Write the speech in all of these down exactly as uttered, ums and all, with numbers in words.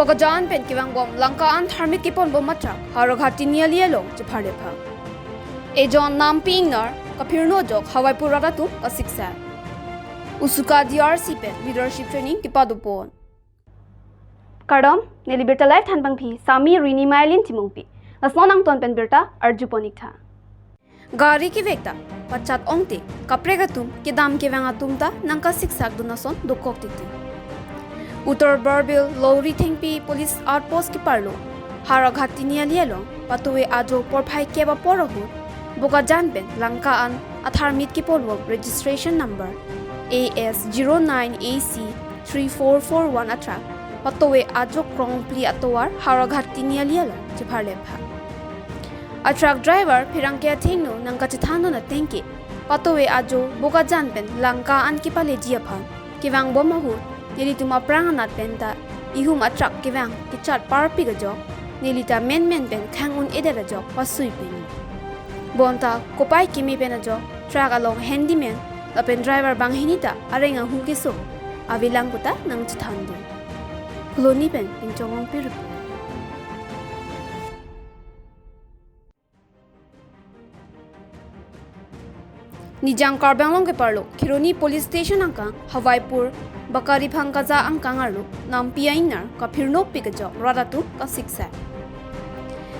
Bokajan pen kevangbom langka an tharmit keponbom a-truck Howraghat Tiniali along chepharlepha. Ejon Nampi Ingnar kaphirno ajok Hawaipur rat atum kasiksak. Usuka D R C pen leadership training kepadopon. Kardom, neli birta live thanpangphi Sami Rini Mailin Timungpi. Lason angton pen birta arjupon-iktha. Gari kevek ta pachat ongte kaprek atum kedam kevang atum ta nangkasiksak dun ason dokok titi. Uttar Barbil Lori Thengpi Police Outpost keparlo Howraghat Tiniali along patowe ajo porphai kep apor ahut Bokajan pen langka an atharmit keponbom registration number A S zero nine A C three four four one a-truck patowe ajo krongphli atovar Howraghat Tiniali along chepharlepha. A-truck driver pherangke athengno nangkachethandun atengke patowe ajo Bokajan pen langka an kepaleji aphan kevangbom ahut nelitum aphrang anat pen ta ihum a-truck kevang kechat parpik ajok neli ta menmen pen khang un-edet ajok pasui pen. Bonta kopai keme pen ajok truck along handyman lapen driver banghini ta areng ahu keso avelang puta nangchethandun. Phuloni pen Pinchong Rongpi report. Nijang Karbi Anglong keparlo Kheroni Police Station angkang Hawaipur Bakariphang Kaja angkang arlo Nampi Ingnar kaphirnopik ajok rat atum kasiksak.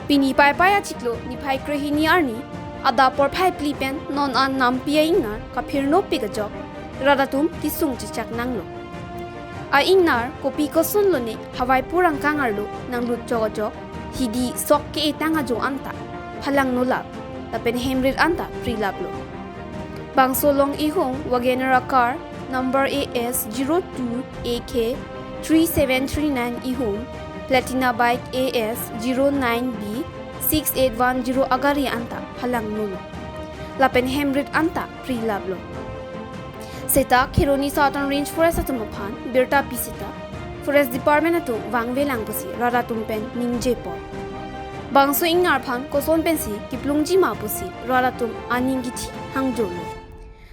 Pini Paipai achiklo niphai krehini arni adap porphai phli pen non an Nampi Ingnar kaphirnopik ajok rat atum kesung chechak nanglo. A-ingnar kopi koson lone Hawaipur angkang arlo nanglut chok ajok hidi sok ke-etang ajo anta phalang nolap lapen hemrit anta prilaplo. Bangso along ihum WagonR car number A S zero two A K three seven three nine ihum Platina bike A S zero nine B six eight one zero agari anta phalang nolo lapen hemrit anta prilaplo. Seta Kheroni Southern Range Forest atum aphan birta pi seta Forest Department atum vangvelang pusi rat atum pen ningjepon. Bangso ingnar aphan koson pensi kiplungji ma pusi rat atum aning kithi hangjolo.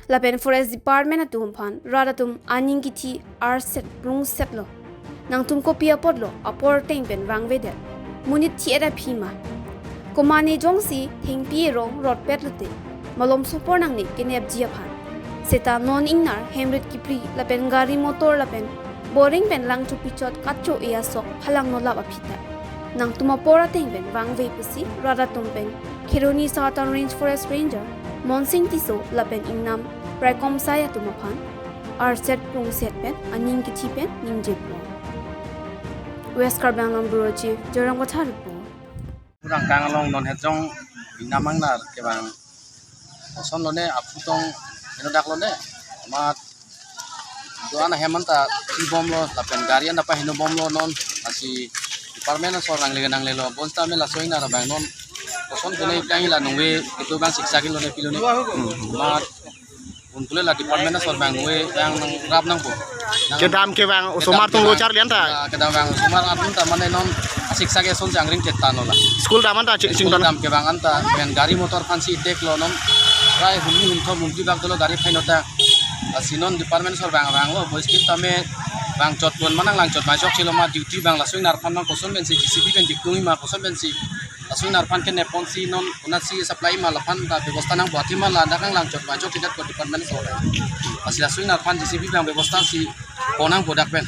Lapen Forest Department atum aphan rat atum aning kithi arset prungsetlo. Nangtum kopi apotlo apor ateng pen vangvedet? Monit thi-et aphi ma? Komane jongsi thengpi erong rotpet lote malom sopor nangne kenepji aphan. Seta non ingnar hemrit kipri lapen gari motor lapen boring pen lang chopichot kacho-e asok phalang nolap aphi ta nangtum apor ateng pen vangve pusi rat atum pen Kheroni Southern Range Forest Ranger Monsing Tisso lapen ingnam raikom asai atum aphan arset prungset pen aning kithi pen ningjepon. West Karbi Anglong Bureau Chief, Joyram Kathar report. Pura angkang along non hejong ingnam ingnar kevang koson lone aphu tong eno dak lone amat doan ahem anta thibomlo lapen gari anta pahinobomlo non asi department asor nangle nanglelo bonta me laso ingnar abang non koson kene iplang ila nungve itu bang siksa kilo ne pilo ne amat unkule la department asor abang nungve yang nangrap nangpo. Kedam kevang osomar atum lo charli anta. Ah, kedam vang osomar atum ta mane non asiksa ke son jangring chetan ola. School dam anta ching ching School ton. Dam kevang anta pen gari motor aphansi iteklo non. Prai humni humtho mumti bak dolo gari phainota. Asi non department asor abang vanglo boys kit tame vangchot pon manang langchot ma chok chilo ma duty abang laso ingnar aphan ma koson pensi J C B pen dikdungi ma koson pensi laso ingnar aphan keneponsi non unatsi supply ma laphan ta bebosta nangpo athema la dak nang langchot ma chok kidat ko department asor. Asi laso ingnar aphan J C B abang bebosta si ponang po dak pen.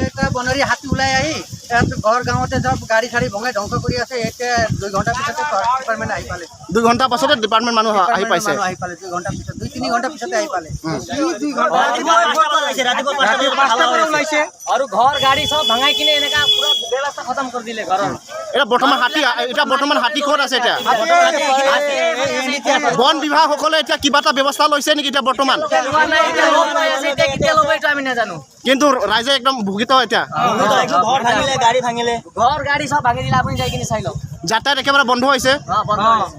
এটা বনৰীয়া হাতী ওলাই আহি ইয়াত ঘৰ গাঁৱতে চব গাড়ী চাড়ী ভঙাই ধ্বংস কৰি আছে। এতিয়া দুই ঘণ্টা পিছতে ডিপাৰ্টমেণ্ট আহি পালে। দুই ঘণ্টা পাছতে ডিপাৰ্টমেণ্ট মানুহ আহি পাইছে। মানুহ আহি পালে দুই ঘণ্টা পিছত, দুই তিনি ঘণ্টা পিছতে আহি পালে। এই দুই ঘণ্টা। ৰাতিপুৱা পাঁচটা পৰা ওলাইছে, ৰাতিপুৱা পাঁচটা পৰা ওলাইছে। আৰু ঘৰ গাড়ী চব ভাঙাই কিনে এনেকা পুৰা ব্যৱস্থা খতম কৰি দিলে ঘৰৰ। এতিয়া বৰ্তমান হাতী, এতিয়া বৰ্তমান হাতী ক'ত আছে এতিয়া? বন বিভাগসকলে এতিয়া কিবা এটা ব্যৱস্থা লৈছে নেকি এতিয়া বৰ্তমান? লোৱা নাই, এতিয়া লোৱা নাই, এতিয়া কেতিয়া ল'ব এইটো আমি নাজানো। কিন্তু ৰাইজে একদম ভুগিত এতিয়া। ঘৰ ভাঙিলে, গাড়ী ভাঙিলে। ঘৰ গাড়ী চব ভাঙি দিলে, আপুনি যাই কিনে চাই লওক। যাতায়াত একেবাৰে বন্ধ হৈছে। অ, বন্ধ হৈছে।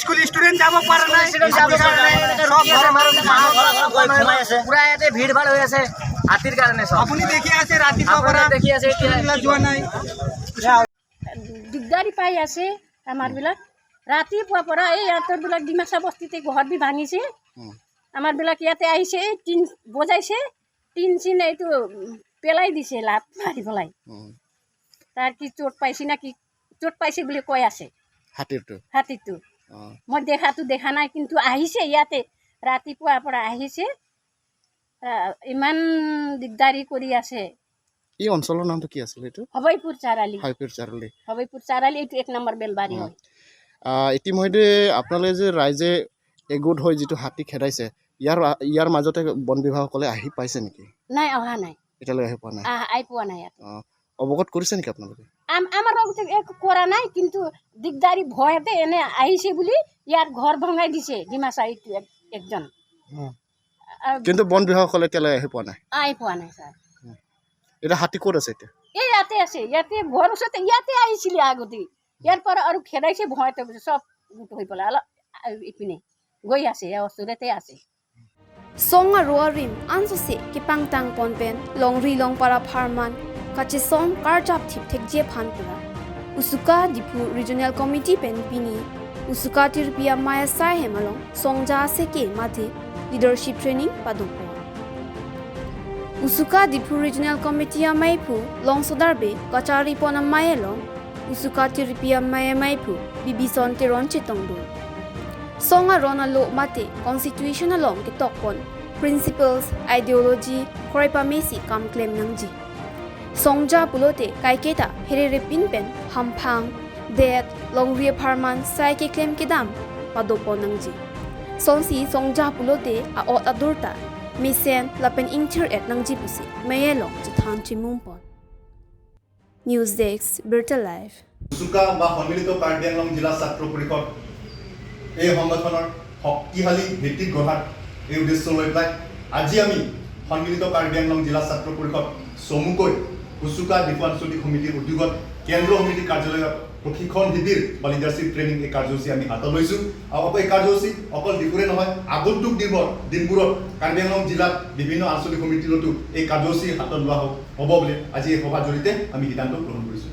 স্কুল ষ্টুডেণ্ট যাব পৰা নাই। ষ্টুডেণ্ট যাব পৰা নাই, এনেকে ৰখি আছে, মানুহ ঘৰ, ঘৰ, ঘৰ, ঘৰ সোমাই আছে। পুৰা ইয়াতে ভিৰ ভাৰ হৈ আছে হাতীৰ কাৰণে চব। আপুনি দেখি আছে ৰাতিপুৱাৰ পৰা দেখি আছে এতিয়া। ষ্টুডেণ্টবিলাক যোৱা নাই। দিগদাৰী পাই আছে আমাৰ বিলাক। ৰাতিপুৱাৰ পৰা এই ইয়াতে বিলাক ডিমাচা বস্তিতে ঘৰ বি ভাঙিছে। আমাৰ বিলাক ইয়াতে আহিছে, এই টিন বজাইছে, টিন চিন এইটো, উম, পেলাই দিছে লাত মাৰি পেলাই। উম। তাৰ কি চোট পাইছে না কি, চোট পাইছে বুলি কৈ আছে হাতীৰটো? হাতীটো। অ। মই দেখাটো দেখা নাই, কিন্তু আহিছে ইয়াতে, ৰাতিপুৱাৰ পৰা আহিছে। আহ, ইমান দিগদাৰী কৰি আছে। এই অঞ্চলৰ নামটো কি আছিলে এইটো? হবৈপুৰ চাৰালি। হবৈপুৰ চাৰালি। হবৈপুৰ চাৰালি, এইটো এক নম্বৰ বেলবাৰী অ। হয়। আহ, ইতিমধ্যে আপোনালোকে যে ৰাইজে একগোট হৈ যিটো হাতী খেদাইছে, ইয়াৰ, ইয়াৰ মাজতে বন বিভাগসকলে আহি পাইছে নেকি? নাই, অহা নাই। এতিয়ালৈকে আহি পোৱা নাই? আহ, আহি পোৱা নাই ইয়াত। অ, অৱগত কৰিছে নেকি আপোনালোকে? আম-, আমাৰ লগতে একো কৰা নাই, কিন্তু দিগদাৰী ভয়তে এনে আহিছে বুলি ইয়াত ঘৰ ভঙাই দিছে ডিমাচা এইটো এক-, একজন। অ। আৰু কিন্তু বন বিভাগসকলে এতিয়ালৈকে আহি পোৱা নাই? আহি পোৱা নাই, ছাৰ। উম। এতিয়া হাতী ক'ত আছে এতিয়া? এই ইয়াতে আছে, ইয়াতে ঘৰ ওচৰতে, ইয়াতে আহিছিলে আগতে। ইয়াৰ পৰা আৰু খেদাইছে, ভয়তে চব গোট হৈ পেলাই অলপ, আৰু ইপিনে গৈ আছে, ইয়াৰ ওচৰতে আছে। Song aro arim ansose kepangtang pon pen longri longpar apharman kachesong karjap thip thekji aphan pura Usuka Diphu Regional Committee pen pini Usuka Tirpi Amei asai hem along songja aseke mate leadership training padopon. Usuka Diphu Regional Committee ameiphu Longso Darbe kachari pon amei along Usuka Tirpi Amei ameiphu Bibison Teron chetongdun. Song aron alo mate constitution along ketok pon principles, ideology, kroipa mesi kam klem nangji. Songja pulote kaiketa herere pin pen hamphang, det, longri apharman sai keklem kedam padopon nangji. Sonsi songja pulote a-ot adur ta mesen lapen ingthir-et nangji pusi mei along chethan chimum pon. News Desk, Birta Live. উচুকা বা সন্মিলিত কাৰ্বি আংলং জিলা ছাত্ৰ পৰিষদ এই সংগঠনৰ শক্তিশালী ভেটি গঢ়াৰ এই উদ্দেশ্য লৈ পেলাই আজি আমি সন্মিলিত কাৰ্বি আংলং জিলা ছাত্ৰ পৰিষদ চমুকৈ উচুকা ডিফু আঞ্চলিক সমিতিৰ উদ্যোগত কেন্দ্ৰ সমিতি কাৰ্যালয়ত প্ৰশিক্ষণ শিবিৰ বা লিডাৰশ্বিপ ট্ৰেইনিং এই কাৰ্যসূচী আমি হাতত লৈছো। আৰু এই কাৰ্যসূচী অকল ডিফুৰে নহয়, আগন্তুক দিনৰ দিনবোৰত কাৰ্বি আংলং জিলাত বিভিন্ন আঞ্চলিক সমিতিলৈতো এই কাৰ্যসূচী হাতত লোৱা হ'ব, হ'ব বুলি আজি এই সভাৰ জৰিয়তে আমি সিদ্ধান্ত গ্ৰহণ কৰিছো।